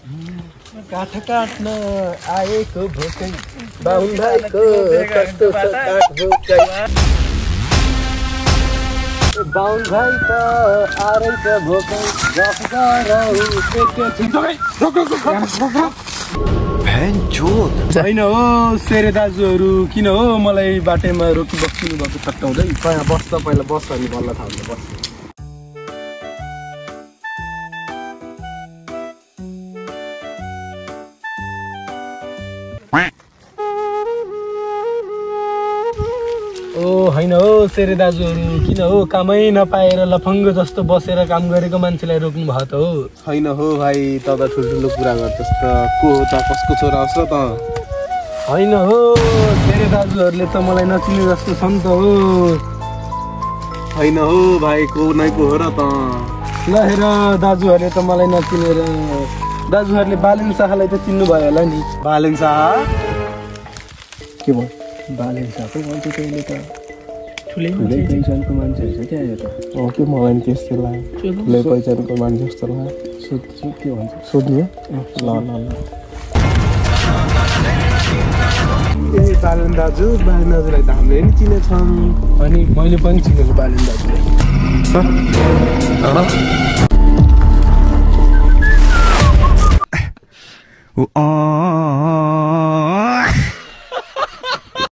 काठ काट्न आएको भोकै बाहुन भाइको कस्तो छ काठ भोकै बाहुन भाइ त आरैछ भोकै गफ गरौ छैन हो सेरे दाजुहरू किन हो मलाई बाटैमा रोकिबस्नु भएको छट्टाउँदै कहाँ बस्छ पहिला बस्छ अनि बल्ल थाहा हुन्छ बस्छ होइन हो सेरे दाजुहरू किन हो कामै नपाएर लफङ्ग जस्तो बसेर काम गरेको मान्छेलाई रोक्नु भएको त हो छैन हो भाइ त ठुल्ठुलो कुरा गर्छस् त को हो त कसको छोरा होस् र त होइन हो सेरे दाजुहरूले त मलाई नचिने जस्तो छ नि त हो होइन हो भाइ को नै को हो र त ल हेर दाजुहरूले त मलाई नचिनेर दाजुहरूले बालेन शाहलाई त चिन्नु भयो होला नि बालेन शाह के भयो बालेन शाह पो भन्छ कहिले त ठुलै पहिचानको मान्छे रहेछ क्या यो त के मलाई नि त्यस्तो लाग्यो ठुलै पहिचानको मान्छे जस्तो लाग्यो सोध्छु के भन्छ सोध्नु ल ल ल ए बालेन दाजुलाई त हामीले नि चिनेछौँ अनि मैले पनि चिनेको बालेन दाजुलाई